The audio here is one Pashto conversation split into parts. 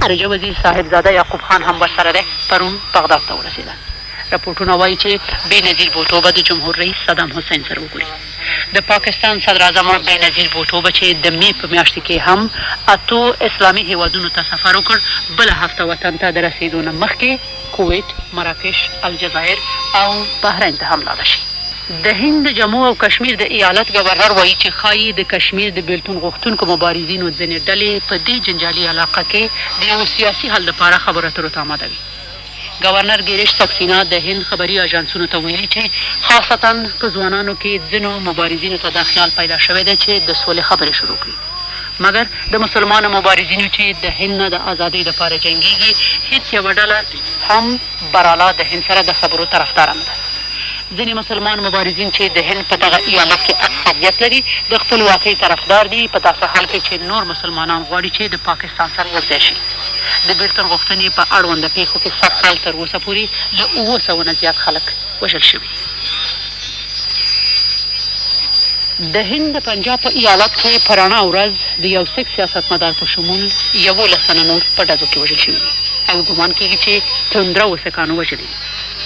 خارجه وزیر صاحبزاده یعقوب خان هم ورسره دی، پرون بغداد ته ورسېده. رپوټونه وايي چې بې نظیر بوټو به د جمهور رئیس صدام حسین سره وګوري. د پاکستان صدراعظمه بې نظیر بوټو به چې د مې په میاشت کې هم اتو اسلامي هېوادونو ته سفر وکړ، بله هفته وطن ته د رسېدو نه مخکې کویټ، مراکش، الجزایر او بحرین ته هم لاړه شي. د هند د جمو او کشمیر د ایالت ګورنر وايي چې ښايي د کشمیر د بېلتون غوښتونکو مبارزینو ځینې ډلې په دې جنجالي علاقه کې د یوه سیاسي حل لپاره خبرو اترو ته اماده وي. ګورنر ګیریش سکسینا د هند خبري اژانسونو ته ویلي چې خاصتاً په ځوانانو کې ځینو مبارزینو ته دا خیال پیدا شوی دی چې د سولې خبرې شروع کړي مګر د مسلمانو مبارزینو چې د هند نه د ازادۍ لپاره جنګیږي هیڅ یوه ډله هم برالا د هند سره د خبرو طرفداره نه ده. ځینې مسلمان مبارزین چې د هند په دغه ایالت کې اکثریت لري د خپلواکۍ طرفدار دي په داسې حال کې چې نور مسلمانان غواړي چې د پاکستان سره یوځای شي. د بېلتون غوښتنې په اړوند پېښو کې سږ کال تر اوسه پورې له 700 نه زیات خلک وژل شوي دي. د هند د پنجاب په ایالت کې په رڼا ورځ د یو سیک سیاستمدار په شمول 11 تنه نور په ډزو کې وژل شوي دي او ګومان کېږي چې تندروو سیکانو وژلي دي.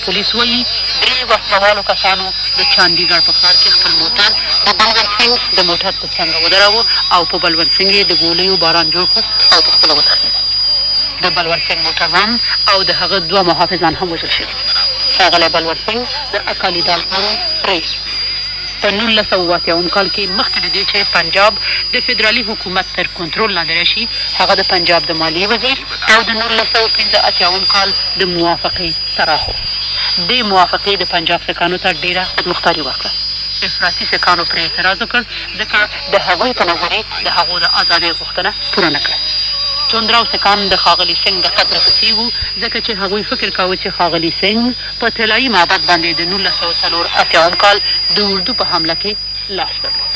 پولیس وايي، درې وسله والو کسانو د چاندي ګړ په ښار کې خپل موټر د بلونت سینګ د موټر تر څنګه ودراوه او په بلونت سینګ یې د ګولیو باران جوړ کړ او په خپله وتښتېدل. د بلونت سینګ موټروان او د هغه دوه محافظان هم وژل شوي دي. ښاغلی بلونت سینګ د اکالي دال ګوند رئیس و. په 1980 کال کې مخکې له دې چې پنجاب د فدرالي حکومت تر کنترول لاندې راشي، هغه د پنجاب د مالیې وزیر او د 1985 کال د موافقې طراح و. دې موافقې د پنجاب سکانو ته ډېره خودمختاري ورکړه. افراطي سکانو پرې اعتراض وکړ، ځکه د هغوی په نظر یې د هغو د ازادۍ غوښتنه پوره نه کړه. توندرو سکان د ښاغلي سینګ د قتل پسې وو، ځکه چې هغوی فکر کاوه چې ښاغلي سینګ په طلایي معبد باندې د 1984 کال د اردو په حمله کې لاس درلود.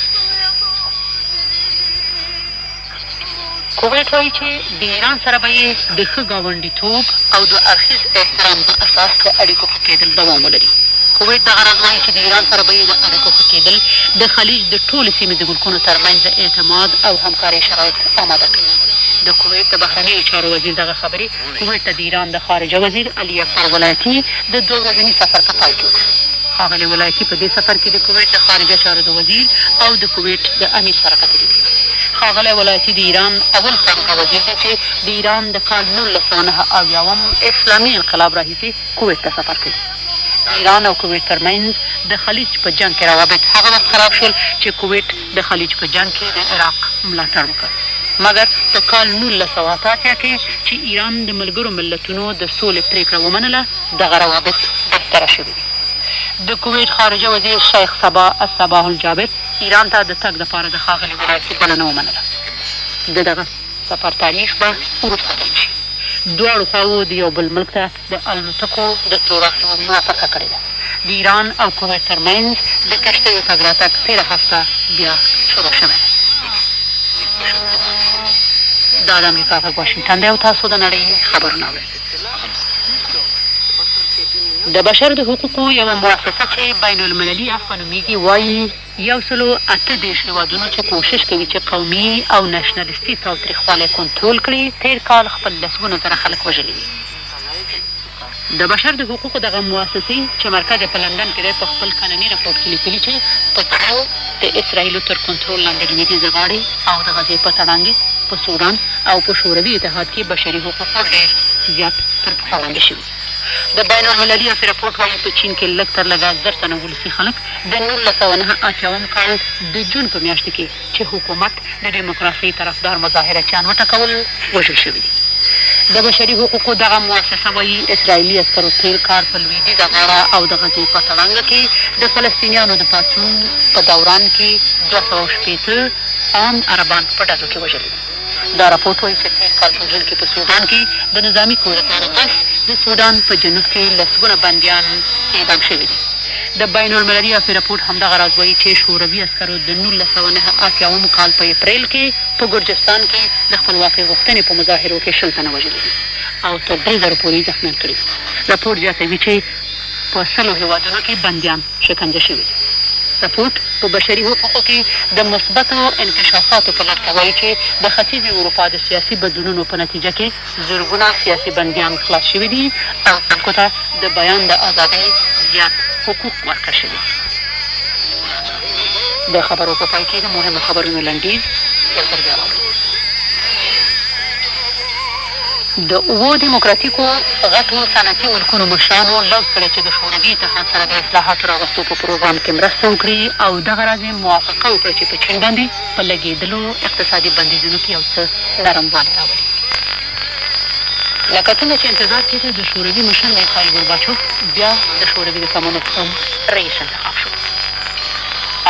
کویټ وايي چې د ایران سره به یې د ښه ګاونډیتوب او دوه اړخیز احترام په اساس د اړیکو ښه کېدل دوام ولري. کویټ دغه راز وايي چې د ایران سره به یې د اړیکو ښه کېدل د خلیج د ټولې سیمې د ملکونو ترمنځ د اعتماد او همکارۍ شرایط اماده کړي. د کویټ د بهرنیو چارو وزیر دغه خبرې کویټ ته د ایران د خارجه وزیر علي اکبر ولایتي د دوه ورځني سفر په پای کې وکړې. ښاغلي ولایتي په دې سفر کې د کویټ د خارجه چارو د وزیر او د کویټ د امیر سره کتلي دي. ښاغلی ولایتي د ایران اول خارجه وزیر دی چې د ایران د کال 1979 اسلامي انقلاب راهیسې کویټ ته سفر کوي. د ایران او کویټ ترمنځ د خلیج په جنګ کې روابط هغه وخت خراب شول چې کویټ د خلیج په جنګ کې د عراق ملاتړ وکړ. مګر په کال 1988 کې چې ایران د ملګرو ملتونو د سولې پرېکړه ومنله، دغه روابط بهتره شوي دي. د کویټ خارجه وزیر شیخ صباح الصباح الجابر ایران ته د تګ لپاره د ښاغلي ولایتي بلنه ومنله. د دغه سفر تاریخ به وروسته تعین شي. دواړو خواوو د یو بل ملک ته د الوتکو د تلو راتلو موافقه کړې ده. د ایران او کویټ ترمنځ د کښتیو تګ راتګ تېره هفته بیا شروع شوی دی. دا د امریکا غږ واشنګټن دی او تاسو د نړۍ خبرونه اورئ. د بشر د حقوقو یوه موسسه چې بین المللي عفوه نومېږي وايي، 138 هېوادونو چې کوشش کوي چې قومي او نشنلستي تاوتریخوالی کنترول کړي، تېر کال خپل لسګونه زره خلک وژلي دي. د بشر د حقوقو دغه موسسې چې مرکز یې په لندن کې دی، په خپل کلني رپوټ کې لیکلي چې په چین، د اسراییلو تر کنترول لاندې لویدیځې غاړې او د غزې په تړانګې، په سوډان او په شوروي اتحاد کې بشري حقوقو ډېر زیات تر پښو لاندې شوي دي. د بین المللي عفوې رپوټ وايي، په چین کې لږ تر لږه 1000 تنه ولسي خلک د 1989 کال د جون په میاشت کې چې حکومت د ډیموکراسۍ طرفدار مظاهره چیان وټکول، وژل شوي دي. د بشري حقوقو دغه موسسه وايي، اسراییلي عسکرو تېر کار په لوېدیځه غاړه او د غزې په تړانګه کې د فلسطینیانو د پاڅون په دوران کې 260 عام عربان په ډزو کې وژلي دي. دا رپوټ وايي چې تېر کال په جون کې په سوډان کې د نظامي کودتا نه پس د سوډان په جنوب کې لسګونه بندیان اعدام شوي دي. د بین المللي عفوې رپوټ همدغه راز وايي چې شوروي عسکرو د 1989 کال په اپریل کې په ګرجستان کې د خپلواکۍ غوښتنې په مظاهرو کې 20 تنه وژلي دي او تر 3000 پورې یې زخمیان کړي دي. رپوټ زیاتوي چې په سلو هېوادونو کې بندیان شکنجه شوي دي. رپوټ په بشري حقوقو کې د مثبتو انکشافاتو په لړ کې وايي چې د ختیځې اروپا د سیاسي بدلونونو په نتیجه کې زرګونه سیاسي بندیان خلاص شوي دي او خلکو ته د بیان د ازادۍ زیات حقوق ورکړل شوي دي. د خبرو په پای کې د مهمو خبرونو لنډیز یو ځل بیا واورئ. د اوو دیموکراتیکو غټو صنعتي ملکونو مشرانو لوظ کړی چې د شوروي اتحاد سره د اصلاحاتو راوستو په پروګرام کې مرسته وکړي او دغه راز یې موافقه وکړه چې په چین باندې په لګېدلو اقتصادي بندیزونو کې یو څه نرموالی راولي. لکه څنګه چې انتظار کېده، د شوروي مشر میخایل ګورباچوف بیا د شوروي د کمونست ګوند رئیس انتخاب شو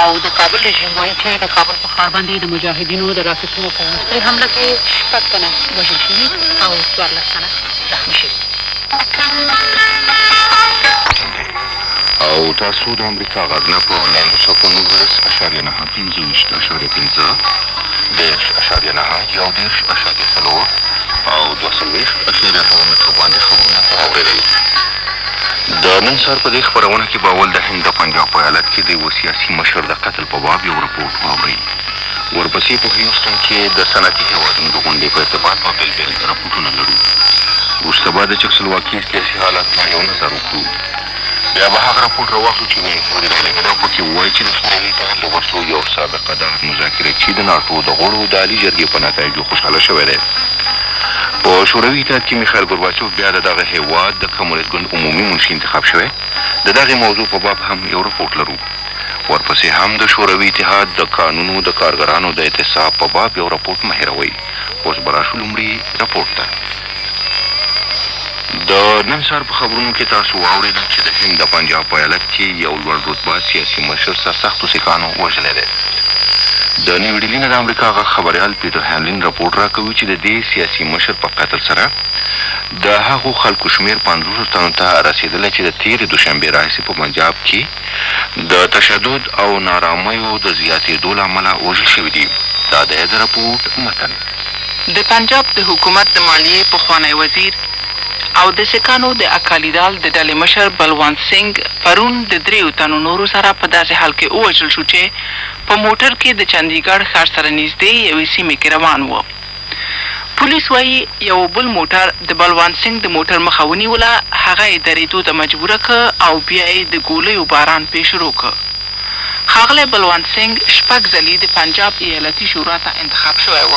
او د کابل رژیم وايي چې د کابل په ښار باندې د مجاهدینو د راکټونو په وروستۍ حمله کې شپږ تنه وژل شوي او 14 تنه زخمي شوي. او تاسو د امریکا غږ نه په لنډو څپو 19.9، 25.5، 30.9، 31.4 او 42.9 مترو باندې خبرونه واورېدل. د نن سهار په دې خپرونه کې به اول د هند د پنجاب په ایالت کې د یوه سیاسي مشر د قتل په باب یو رپوټ واورئ. ورپسې په هیوسټن کې د صنعتي هېوادونو د غونډې په ارتباط به بېل بېل رپوټونه لرو. وروسته به د چکسلواکي سیاسي حالت ته یو نظر وکړو. بیا به هغه رپوټ راواخلو چې وین فوري رالېږلی او پکې وایي چې د شوروي اتحاد له وسلو یو سابقه دار مذاکره چي د ناټو د غړو د عالي جرګې په نتایجو خوشحاله شوی دی. په شوروي اتحاد کې میخایل ګورباچوف بیا د دغه هېواد د کمونست ګوند عمومي منشي انتخاب شوی. د دغې موضوع په باب هم یو رپوټ لرو. ورپسې هم د شوروي اتحاد د کانونو د کارګرانو د اعتصاب په باب یو رپوټ مه هېروئ. خو اوس به راشو لومړي رپوټ ته. د نن سهار په خبرونو کې تاسو واورېدل چې د هند د پنجاب په ایالت کې یو لوړ رتبه سیاسي مشر سرسختو سیکانو وژلی دی. د نوي ډیلي نه د امریکا غږ خبریال پیټر هینلین رپوټ راکوي چې د دې سیاسي مشر په قتل سره د هغو خلکو شمېر پنځوسو تنو ته رسېدلی چې د تېرې دوشنبې راهیسې په پنجاب کې د تشدد او نارامیو د زیاتېدو له امله وژل شوي دي. دا دی د رپوټ متن. د پنجاب د حکومت د مالیې پخوانی وزیر او د سیکانو د اکالیدال د ډلې مشر بلوانت سینګ پرون د دریو تنو نورو سره په داسې حال کې ووژل شو چې په موټر کې د چندیګړ ښار سره نږدې یوې سیمې کې روان و. پولیس وايي، یوه بل موټر د بلوانت سینګ د موټر مخه ونیوله، هغه یې درېدو ته مجبوره کړ او بیا یې د ګولیو باران پرې شروع کړ. ښاغلی بلوانت سینګ شپږ ځلي د پنجاب ایالتي شورا ته انتخاب شوی و.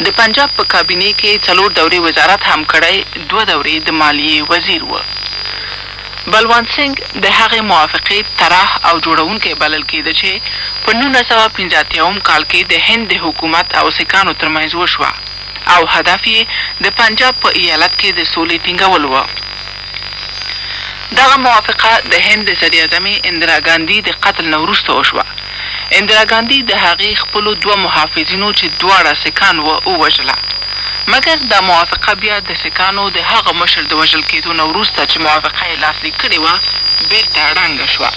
د پنجاب په کابینې کې څلور دورې وزارت هم کړی، دوه دورې د مالیې وزیر و. بلوانت سینګ د هغې موافقې طراح او جوړونکی بلل کېده چې په 1985 م کال کې د هند د حکومت او سیکانو ترمنځ وشوه او هدف یې د پنجاب په ایالت کې د سولې ټینګول و. دغه موافقه د هند د صدراعظمې اندرا ګاندي د قتل نه وروسته وشوه. اندرا ګاندي د هغې خپلو دوه محافظینو چې دواړه سیکان وه ووژله. مګر دا موافقه بیا د سیکانو د هغه مشر د وژل کېدو نه وروسته چې موافقه یې لاسلیک کړې وه، بېرته ړنګه شوه.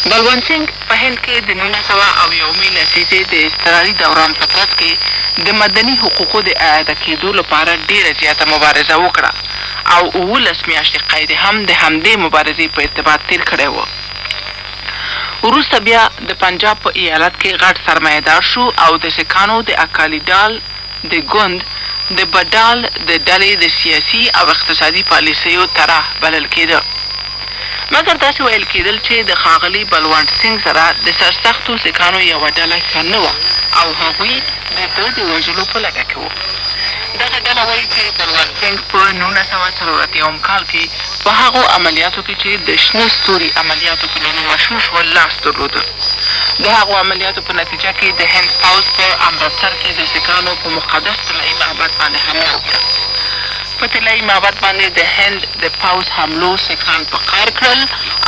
بلوانت سینګ په هند کې د 1901 مې لسیزې د اضطراري دوران په ترڅ کې د مدني حقوقو د اعاده کېدو لپاره ډېره زیاته مبارزه وکړه او 17 میاشتې قید یې هم د همدې مبارزې په ارتباط تېر کړی و. وروسته بیا د پنجاب په ایالت کې غټ سرمایه دار شو او د سیکانو د اکالي ډال د ګوند د بډال د ډلې د سیاسي او اقتصادي پالیسیو طراح بلل کېده. مګر داسې ویل کېدل چې د ښاغلي بلوانټ سینګ سره د سرسختو سیکانو یوه ډله ښه نه وه او هغوی د ده د وژلو په لټه کې وو. دغه ډله وایي چې بلوانټ سینګ په 1984 م کال کې په هغو عملیاتو کې چې د شنه ستوري عملیاتو په نامه مشهور شول، لاس درلود. د هغو عملیاتو په نتیجه کې د هند پوځ په امرتسر کې د سیکانو په مقدس طلایي معبد باندې حمله وکړه. په طلایي معبد باندې د هند د پوځ حملو سیکان په قهر کړل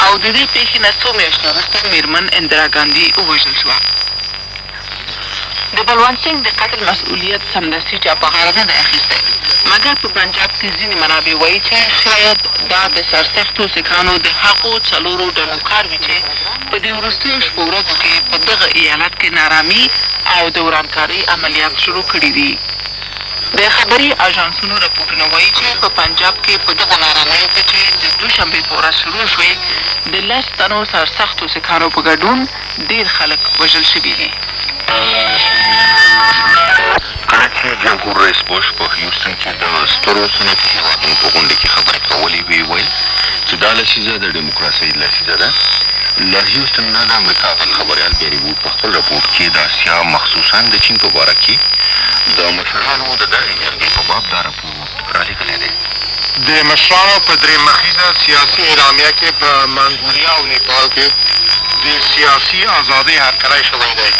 او د دې پېښې نه څو میاشتې وروسته مېرمن اندرا ګاندي ووژل شوه. د بلوانت سینګ د قتل مسؤلیت سمدستي چا په غاړه نه دی اخیستی، مګر په پنجاب کې ځینې منابع وایي چې شاید دا د سرسختو سیکانو د هغو څلورو ډلو کار وي چې په دې وروستیو شپو ورځو کې په دغه ایالت کې نارامي او د ورانکارۍ عملیات شروع کړي دي. د خبري اژانسونو رپوټونه وايي چې په پنجاب کې په دغو نارامیو کې چې د دوشنبې په ورځ شروع شوې، د لس تنو سرسختو سیکهانو په ګډون ډېر خلک وژل شوي دي. کله چې جمهور رئیس بوش په هیوسټن کې د سترو صنعتي هېوادونو په غونډې کې خبرې کولې، ویې ویل چې دا لسیزه د ډیموکراسۍ لسیزه ده. له هیوسټن نه د امریکا غږ خبریال بیري ووډ په خپل رپوټ کې د اسیا مخصوصاً د چین په باره کې د مشرانو د دغې جرګې په باب دا رپوټ رالېږلی دی. د مشرانو په درې مخیزه سیاسي اعلامیه کې په منګولیا او نیپال کې د سیاسي ازادۍ هرکلی شوی دی.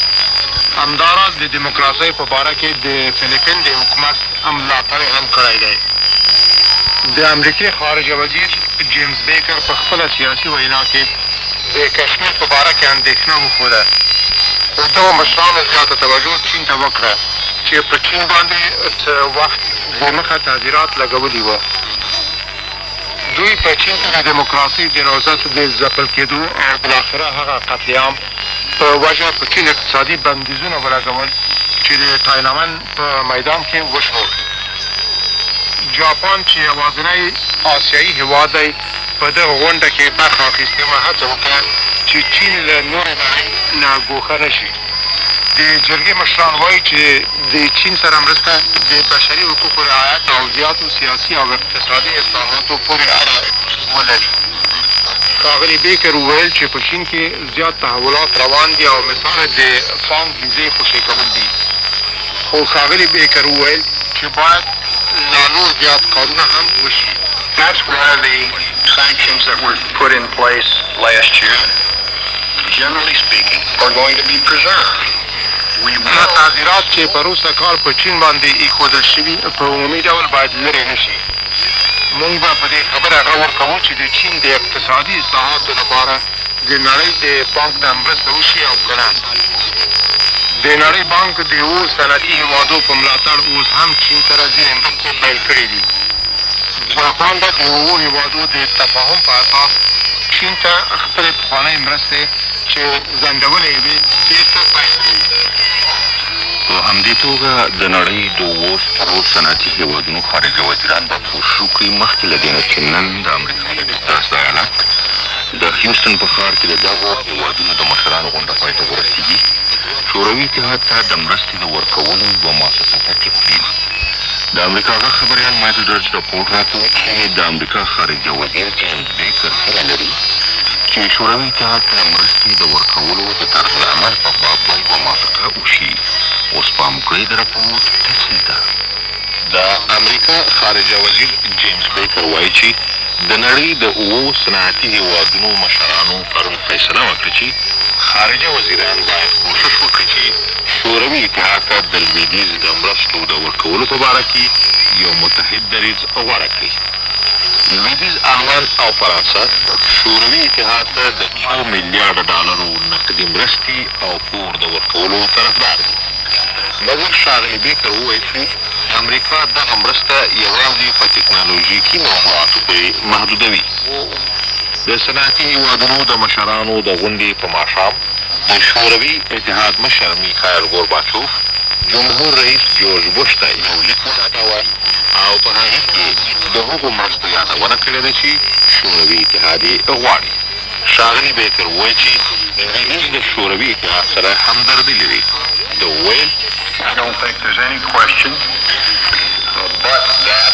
همداراز د دیموکراسۍ په باره کې د فلیپین د حکومت ملاتړ یې هم کړی دی. د امریکې خارجه وزیر جیمز بیکر په خپله سیاسي وینا کې د کشمیر په باره کې اندېښنه وښوده، خو دغو مشرانو زیاته توجه چین ته وکړه چې په چین باندې څه وخت دمخه تعزیرات لګولي وه. دوی په چین کې د دیموکراسۍ د نهضت د ځپل کېدو او بالاخره هغه قتل عام په وجه په چین اقتصادي بندیزونه ولګول چې د ټاینامن په میدان کې وشول. جاپان چې یوازنی آسیايي هېواد دی، په دغه غونډه کې برخه اخیستې وه، هڅه وکړه چې چین له نورې نړۍ نه ګوښه نه شي. د جرګې مشران وايي چې د چین سره مرسته د بشري حقوقو رعایت او زیاتو سیاسي او اقتصادي اصلاحاتو پورې اړه ولري. ښاغلي بیکر وویل چې په چین کې زیات تحولات روان دي او مثال یې د فانګ ویزې خوشې کول دي. خو ښاغلي بیکر وویل چې باید لا نور زیات کارونه هم وشي. That's why the sanctions that were put in place last year, generally speaking, are going to be preserved. We هغه will تعزیرات چې پروسږ کال په چین باندې ایښودل شوي، په عمومي ډول باید لرې نه شي. موږ به په دې خبره غور کوو چې د چین د اقتصادي اصلاحاتو لپاره د نړۍ د بانک نه مرسته وشي او که نه. د نړۍ بانک د اوو صنعتي هېوادو په ملاتړ اوس هم چین سره ځینې مرستې پیل کړې دي. جاپان به د اوو هېوادو د تفاهم په اساس چین ته خپلې پخوانۍ مرستې چې ځنډولې یې وې، بېرته پیل کړي. په همدې توګه د نړۍ د اوو سترو صنعتي هېوادونو خارجه وزیران به کوشش وکړي مخکې له دې نه چې نن د امریکا د ټکساس د ایالت د هیوسټن په ښار کې د دغو هېوادونو د مشرانو غونډه پای ته ورسېږي، شوروي اتحاد ته د مرستې د ورکولو یوه موافقه تعقیب کړي. د امریکا غږ خبریال مایکل ډرج رپوټ راکوي چې د امریکا خارجه وزیر جیمز بیکر هیله لري چې شوروي اتحاد ته د مرستې د ورکولو د طرزالعمل په باب به یوه موافقه وشي. اوس پام وکړئ د رپوټ تفصیل ته. د امریکا خارجه وزیر جیمز بیکر وايي چې د نړۍ د اوو صنعتي هېوادونو مشرانو پرون فیصله وکړه چې خارجه وزیران باید کوشش وکړي چې شوروي اتحاد ته د لوېدیځ د مرستو د ورکولو په باره کې یو متحد دریځ غوره کړي. لوېدیځ آلمان او فرانسه شوروي اتحاد ته د څو میلیارډه ډالرو نقدي مرستې او پور د ورکولو طرفدار دي. مګر ښاغلي بیکر وویل چې امریکا دغه مرسته یوازې په تکنالوژیکي موضوعاتو پورې محدودوي. د صنعتي هېوادونو د مشرانو د غونډې په ماښام د شوروي اتحاد مشر میخایل ګورباچوف جمهور رئیس جورج بوش ته یو لیک واستاوه او په هغه کې یې د هغو مرستو یادونه کړې ده چې شوروي اتحاد یې غواړي. ښاغلي بیکر وویل چې لویدیځ له شوروي اتحاد سره همدردي لري. ده وویل. I don't think there's any question but that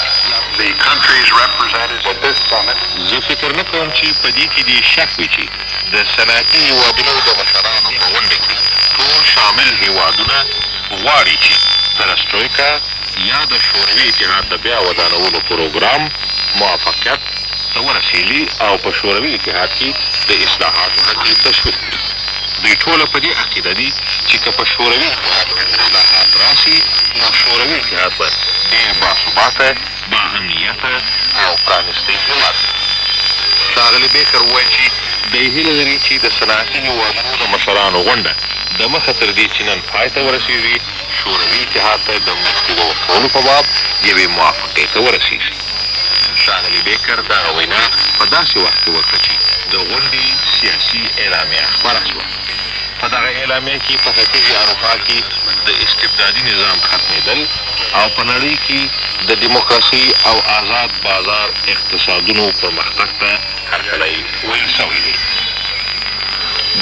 the countries represented at this summit. زه فکر نه کوم چې په دې کې دې شک وي چې د صنعتي هېوادونو د مشرانو په غونډه کې ټول شامل هېوادونه غواړي چې پرسټرویکا یا د شوروي اتحاد د بیا ودانولو پروګرام موفقیت ته ورسېږي او په شوروي اتحاد کې د اصلاحاتو هڅې تشویق کړي. دوی ټوله په دې عقیده دي چې که په شوروي اتحاد کې اصلاحات راشي نو شوروي اتحاد به ډېر باثباته، باامنیته او پرانیستی هېواد وي. ښاغلي بیکر وویل چې دی هیله لري چې د صنعتي هېوادونو د مشرانو غونډه دمخه تر دې چې نن پای ته ورسېږي، شوروي اتحاد ته د مرستې د ورکولو په باب یوې موافقې ته ورسېږي. ښاغلي بیکر دغه وینا په داسې وخت کې وکړه چې د غونډې سیاسي اعلامیه خپره شوه. په دغه اعلامیه کې په ختیځې اروپا کې د استبدادي نظام ختمېدل او په نړۍ کې د دیموکراسۍ او ازاد بازار اقتصادونو پرمختګ ته هرکلی ویل شوی دی.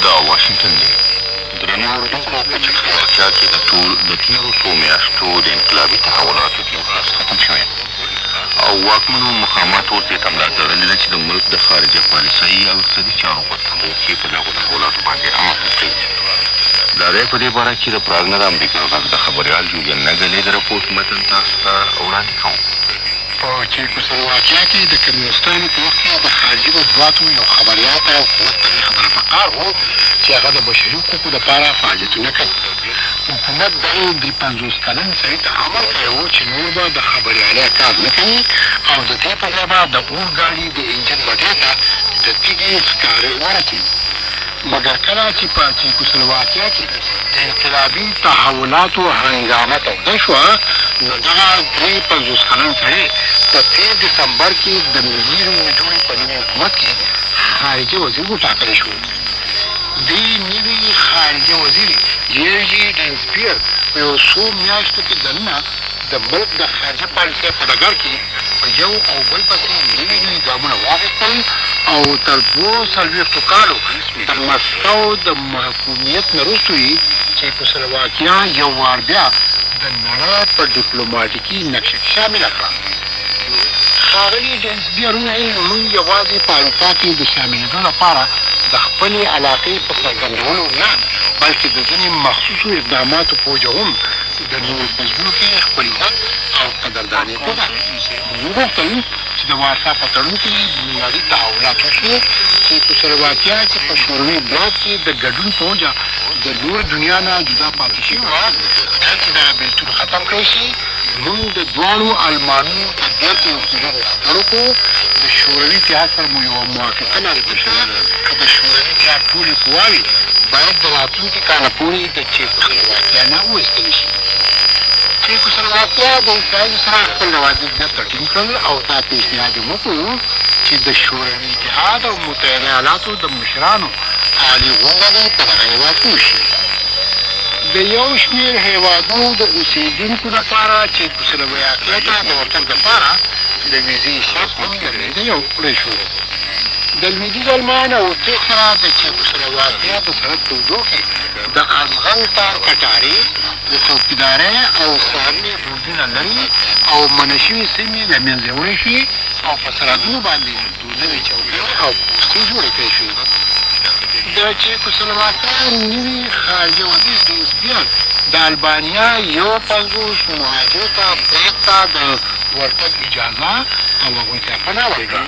دا واشنګټن دی. درنو اورېدونکو، په چکسلواکیا کې د ټول د تېرو څو میاشتو د انقلابي تحولاتو دیوبحث ختم شوی او واکمنو مقاماتو دې ته ملا تړلې ده چې د ملک د خارجه پالیسۍ او اقتصادي چارو په سمو کې په دغو تحولاتو باندې عمل وکړي. دا دی په دې باره کې د پراګ نه د امریکا غږ د خبریال جولین نګلې د رپوټ متن تاسو ته وړاندې کوم. په چیکوسلواکیا کې د کمونستانو په وخت کې د خارجي مطبوعاتو یو خبریال ته حکومت په دې خبره په قار و چې هغه د بشري حقوقو لپاره فعالیتونه کوي. حکومت دغه 53 کلن سړي ته امر کړی و چې نور به د خبریالۍ کار نه کوي او د دې په ځای به د اورګاډي د انجن بټۍ ته د تیږې سکاره ورچوي. مګر کله چې په چیکوسلواکیا کې د انقلابي تحولاتو هنګامه توده شوه، نو دغه 53 کلن سړی په تېر دسمبر کې د ملي روغې جوړې په نوي حکومت کې خارجه وزیر وټاکل شو. دې نوي خارجه وزیر یرژي ډینسبیر په یو څو میاشتو کې دننه د ملک د خارجه پالیسۍ په ډګر کې په یو او بل پسې نوي نوي ګامونه واخیستل او تر 42 کالو د مسکو د محکومیت نه وروسته یې چیکوسلواکیا یو وار بیا د نړۍ په ډیپلوماټیکي نقشه کې شامله کړه. ښاغلي ډینسبیر وویل، موږ یوازې په اروپا کې د شاملېدو لپاره د خپلې علاقې په څرګندولو نه، بلکې د ځینې مخصوصو اقداماتو په وجه هم د نورو په زړونو کې خپل عزت او قدرداني پیدا کړو. موږ وغوښتل چې د وارسا په تړون کې بنیادي تحولات وشي. چیکوسلواکیا چې په شوروي بلاک کې د ګډون په وجه د نورې دنیا نه جدا پاتې شوې وه، باید چې دغه بېلتون ختم کړای شي. موږ د دواړو المانونو د بېرته یو کېدو ملاتړ وکړو. د شوروي اتحاد سره مو یوه موافقه لاسلیک شوه چې د شوروي اتحاد ټولې قواوې باید د راتلونکي کاله پورې د چیکوسلواکیا نه وویستل شي. چیکوسلواکیا د اسراییلو سره خپل روابط بېرته ټینګ کړل او دا پیشنهاد یې وکړو چې د شوروي اتحاد او متحده ایالاتو د مشرانو عالي غونډه دې په دغه هېواد کې وشي. د یو شمېر هېوادونو د اوسېدونکو لپاره چیکوسلواکیا ته د ورتګ لپاره د ویزې شرط هم له منځه یوړل شو. د لوېدیځ المان او اتریش سره د چیکوسلواکیا د سړک په اوږدو کې د ازغن تار کټارې، د څوکیدارۍ او څارنې برجونه لرې او منع شوې سیمې له منځه یوړل شوې او په سرحدونو باندې نوې چوکۍ او پوستې جوړې کړې شوې. د چیکوسلواکیا نوي خارجه وزیر ډینسبیر د البانیا 51 مهاجرو ته پراګ ته د ورتګ اجازه او هغوی ته پناه ورکړه.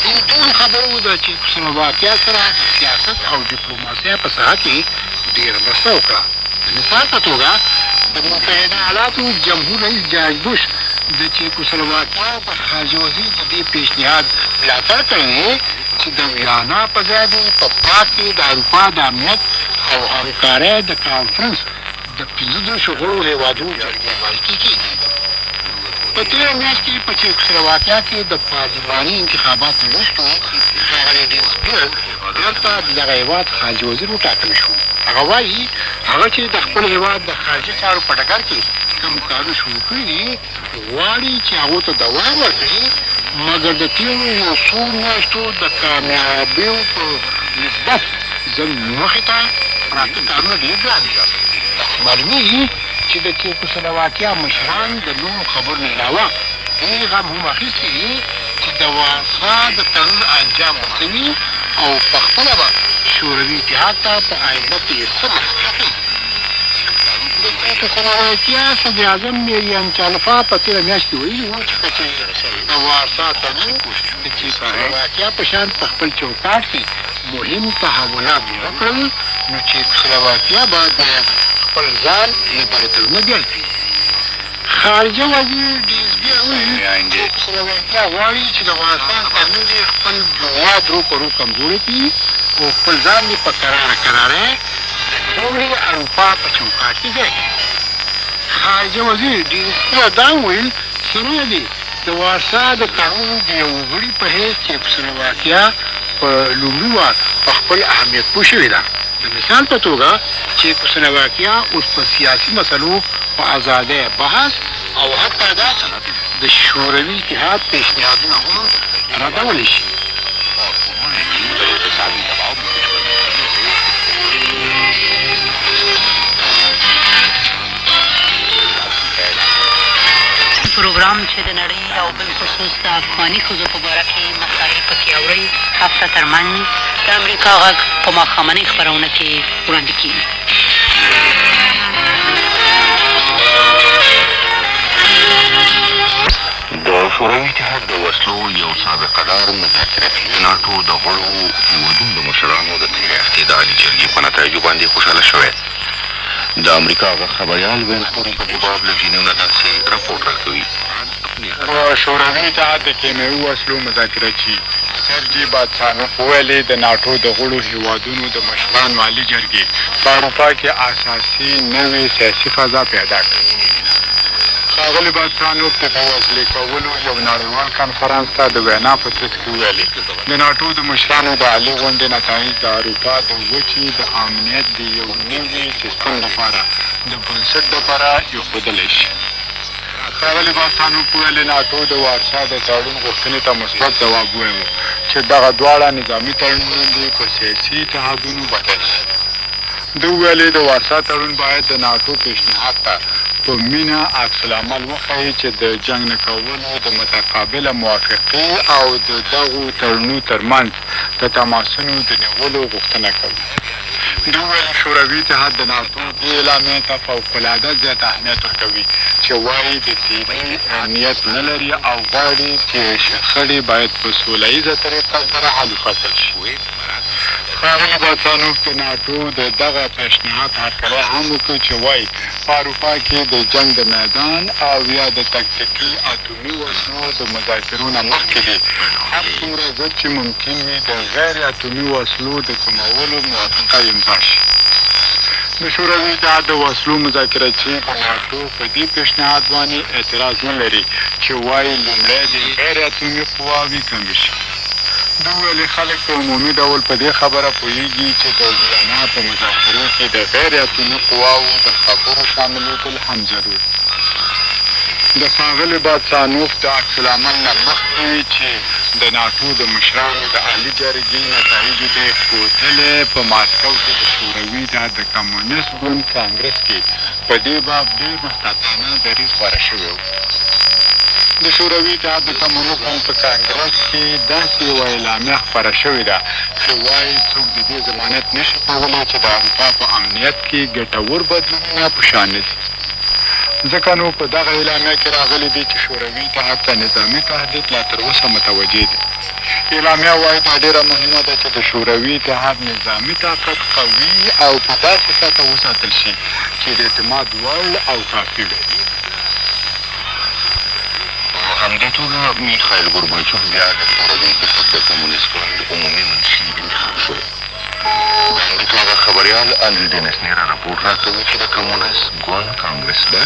دې ټولو خبرو د چیکوسلواکیا سره د سیاست او ډیپلوماسۍ په ساحه کې ډېره مرسته وکړه. د مثال په توګه، د متحده ایالاتو جمهور رئیس جارج بوش د چیکوسلواکیا د خارجه وزیر د دې پیشنهاد ملاتړ کړی دی چې د ویانا په ځای دې په پراګ کې د اروپا د امنیت او همکارۍ د کانفرنس د 35 غړو هېوادونو جرګې مالکي کېږي. په تېره میاشت کې په چیکوسلواکیا کې د پارلماني انتخاباتو وروسته ښاغلی ډینسبیر بېرته د دغه هېواد خارجه وزیر وټاکل شو. هغه وايي، هغه چې د خپل هېواد د خارجه چارو په ډګر کې کوم کارونه شروع کړي دي، غواړي چې هغو ته دوام ورکړي، مګر د تېرو یو څو میاشتو د کامیابیو په نسبت زموږ مخې ته پراته کارونه ډېر ګران دي. داسې معلومېږي چې د چیکوسلواکیا مشران د نورو خبرو نه علاوه دې غم هم اخیستي دي چې د وارسا د تړون انجام به څه وي او پخپله به شوروي اتحاد ته په آینده کې څه مرسته کوي. د چیکوسلواکیا صدراعظم میریان چالفا په تېره میاشت کې ویلي وو چې که چېرې د وارسا تړون د چیکوسلواکیا په شان په خپل چوکاټ کې مهم تحولات وکړل، نو چیکوسلواکیا به د خپل ځان له دغه تړونه بېل کړي. خارجه وزیر ډینسبیر وویل، چیکوسلواکیا غواړي چې د افغانستان تړون دې خپل بنیاد رو په رو کمزوری کړي او خپل ځان دې په کراره کراره د ټولې اروپا په چوکاټ کې ځای کړي. خارجه وزیر ډینسبیر دا هم وویل، سره له دې د وارسا د تړون د یوه غړي په حیث چیکوسلواکیا په لومړي وار په خپل اهمیت پوه شوې ده. د مثال په توګه چیکوسلواکیا اوس په سیاسي مسلو په ازادۍ بحث او حتی دا چې د شوروي اتحاد پیشنهادونه هم ردولی شي. پروګرام چې د نړۍ او بالخصوص د افغاني ښځو په باره کې مسایل پکې اورئ، هفته تر منځ د امریکا غږ په ماښامنۍ خپرونه کې وړاندې کېږي. د شوروي اتحاد د وسلو یو سابقه دار مذاکرتي د ناټو د غړو هېوادونو د مشرانو د تېرې هفتې د عالي جرګې په نتایجو باندې خوشحاله شوی. د امریکا غږ خبریال وین خوري په دې باب له ژنیو نه داسې رپوټ راکوي. د شوروي اتحاد د کیمیاوي وسلو مذاکره چي سرجي باتسانوف وویل، د ناټو د غړو هېوادونو د مشرانو عالي جرګې په اروپا کې اساسي نوې سیاسي فضا پیدا کړه. ښاغلي باتسانوف د بې وسلې کولو یو نړیوال کنفرانس ته د وینا په ترڅ کې وویل، د ناټو د مشرانو د عالي غونډې نتایج د اروپا د وچې د امنیت د یو نوي سیستم لپاره د بنسټ ډبره ایښودلی شي. ښاغلي باتسانوف وویل، ناټو د وارسا د تړون غوښتنې ته مثبت ځواب وویو چې دغه دواړه نظامي تړونونه دې په سیاسي اتحادونو بدل شي. ده وویل، د وارسا تړون باید د ناټو پیشنهاد ته په مینه عکس العمل وښيي چې د جنګ نه کولو د متقابله موافقې او د دغو تړونو ترمنځ د تماسونو د نیولو غوښتنه کوي. ده وویل، شوروي اتحاد د ناټو دې اعلامیې ته فوق العاده زیات اهمیت ورکوي چې وايي د تیري نیت نه لري او غواړي چې شخړې باید په سوله ییزه طریقه سره حل و فصل شي. ښاغلي باتسانوف د ناټو د دغه پیشنهاد هرکلی هم وکړ چې وايي په اروپا کې د جنګ د میدان او یا د تکتیکي اتومي وسلو د مذاکرو نه مخکې دې هر څومره زر چې ممکن وي د غیر اتومي وسلو د کمولو موافقه امضا شي. د شوروي اتحاد د وسلو مذاکره چي د ناټو په دې پیشنهاد باندې اعتراض نه لري چې وايي لومړی دې غیر اتومي قواوې کمې شي. ده وویل، خلک په عمومي ډول په دې خبره پوهېږي چې د ویانا په مذاکرو کې د غیر اتومي قواوو د خبرو شاملېدل هم ضرور دي. د ښاغلي باتسانوف د عکس العمل نه مخکې چې د ناټو د مشرانو د عالي جرګې نتایجو ته یې کوتلی، په ماسکو کې د شوروي اتحاد د کمونست ګوند کانګرس کې په دې باب ډېر محتاطانه دریځ غوره شوی و. د شوروي اتحاد د کمونست ګوند په کانګرس کې داسې یوه اعلامیه خپره شوې ده چې وايي څوک د دې ضمانت نه شي کولی چې د اروپا په امنیت کې ګټور بدلونونه په شا نه ځي. ځکه نو په دغه اعلامیه کې راغلي دي چې شوروي اتحاد ته نظامي تهدید لا تر اوسه متوجه دی. اعلامیه وايي دا ډېره مهمه ده چې د شوروي اتحاد نظامي طاقت قوي او په داسې سطح وساتل شي چې د اعتماد وړ او کافي وي. په همدې توګه میخایل ګورباچوف بیا د شوروي اتحاد د کمونست ګوند عمومي منشي انتخاب شو. د امریکا غږ خبریال اندري ډینس نیرا رپوټ راکوي چې د کمونست ګوند کانګرس به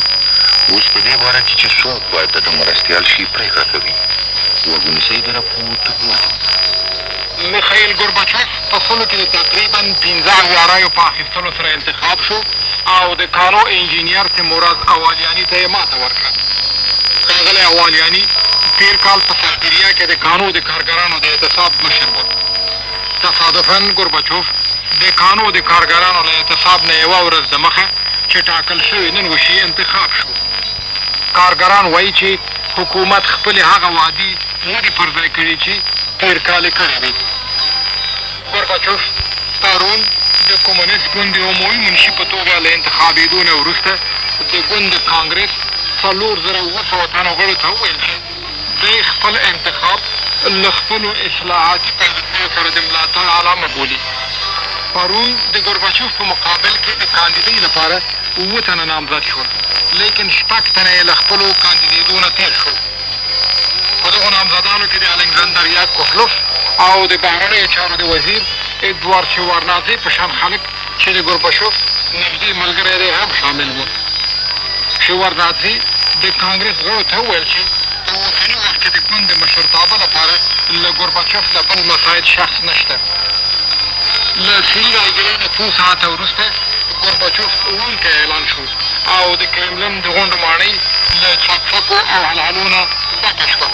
اوس په دې باره کې چې څوک باید د ده مرستیال شي پرېکړه کوي. غوږ ونیسئ د رپوټ متن. میخایل ګورباچوف په سلو کې د تقریباً 75 رایو په اخیستلو سره انتخاب شو او د کانو انجینیر تیموراز اوالیاني ته یې ماته ورکړه. ښاغلی اوالیاني تېر کال په سایبریا کې د کانو د کارګرانو د اعتصاب مشر و. تصادفاً ګورباچوف د کانو د کارګرانو له اعتصاب نه یوه ورځ دمخه چې ټاکل شوې نن وشي، انتخاب شو. کارګران وايي چې حکومت خپلې هغه وعدې نه دي پر ځای کړي چې تېر کال یې کړې وې. ګورباچوف پرون د کمونست ګوند د عمومي منشي په توګه له انتخابېدو نه وروسته د ګوند د کانګرس 4700 تنو غړو ته وویل چې دی خپل انتخاب له خپلو اصلاحاتي پالیسیو سره د ملاتړ علامه بولي. پرون د ګورباچوف په مقابل کې د کاندیدۍ لپاره اووه تنه نامزد شول، لیکن شپږ تنه یې له خپلو کاندیدېدو نه تېر شول. په دغو نامزدانو کې د الکساندر یاکوفلوف او د بهرنیو چارو د وزیر ادوارد شیوارنادزې په شان خلک چې د ګورباچوف نږدې ملګری دی هم شامل وو. شیوارنادزې د کانګرس غړو ته وویل چې په اوسني وخت کې د ګوند د مشرتابه لپاره له ګورباچوف نه بل مساعد شخص نشته. له سري رایګرۍ نه څو ساعته وروسته ګورباچوف وړونکی اعلان شو او د کرملن د غونډو ماڼۍ له چکچکو او هلهلو نه ډکه شوه.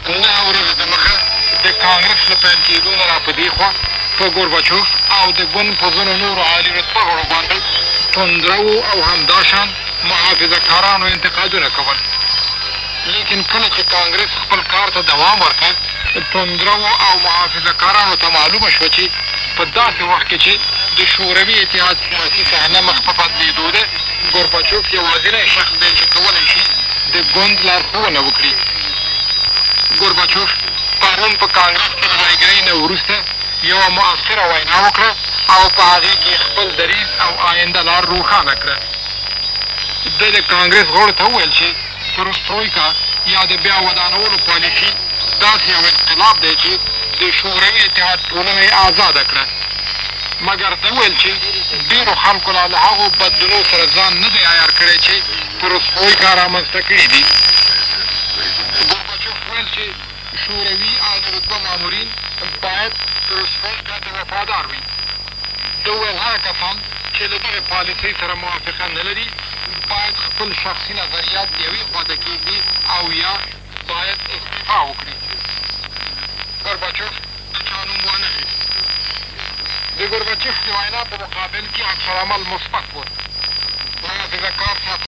نهه ورځې دمخه د کانګرس له پیل کېدو نه را په دې خوا په ګورباچوف او د ګوند په ځینو نورو عالي رتبه غړو باندې تندروو او همداشان محافظه کارانو انتقادونه کول. لیکن کله چې کانګرس خپل کار ته دوام ورکړ، تندروو او محافظه کارانو ته معلومه شوه چې په داسې وخت کې چې د شوروي اتحاد سیاسي صحنه مخ په بدلېدو ده، ګورباچوف یوازینی شخص دی چې کولی شي د ګوند لارښوونه وکړي. ګورباچوف پرون په کانګرس کې له رایګرۍ نه وروسته یوه مؤثره وینا وکړه او په هغې کې یې خپل دریځ او آینده لار روښانه کړه. ده د کانګرس غړو ته وویل چې پرسترویکا یا د بیا ودانولو پالیسي داسې یو انقلاب دی چې د شوروي اتحاد ټولنه یې ازاده کړه. مګر ده وویل چې ډېرو خلکو لا له هغو بدلونو سره ځان نه دی عیار کړی چې پرسترویکا رامنځته کړي دي. ګورباچوف ویل چې شوروي عالي رتبه مامورین باید پرسترویکا ته وفادار وي. ده وویل هغه کسان چې له دغې پالیسۍ سره موافقه نه لري باید خپل شخصي نظریات یوې خوا ته کېږدي او یا باید استعفا وکړي. ګورباچوف د چا نوم وانه خیست. د ګورباچف د وینا په مقابل کې عکس العمل مثبت و. محافظه کار سیاست.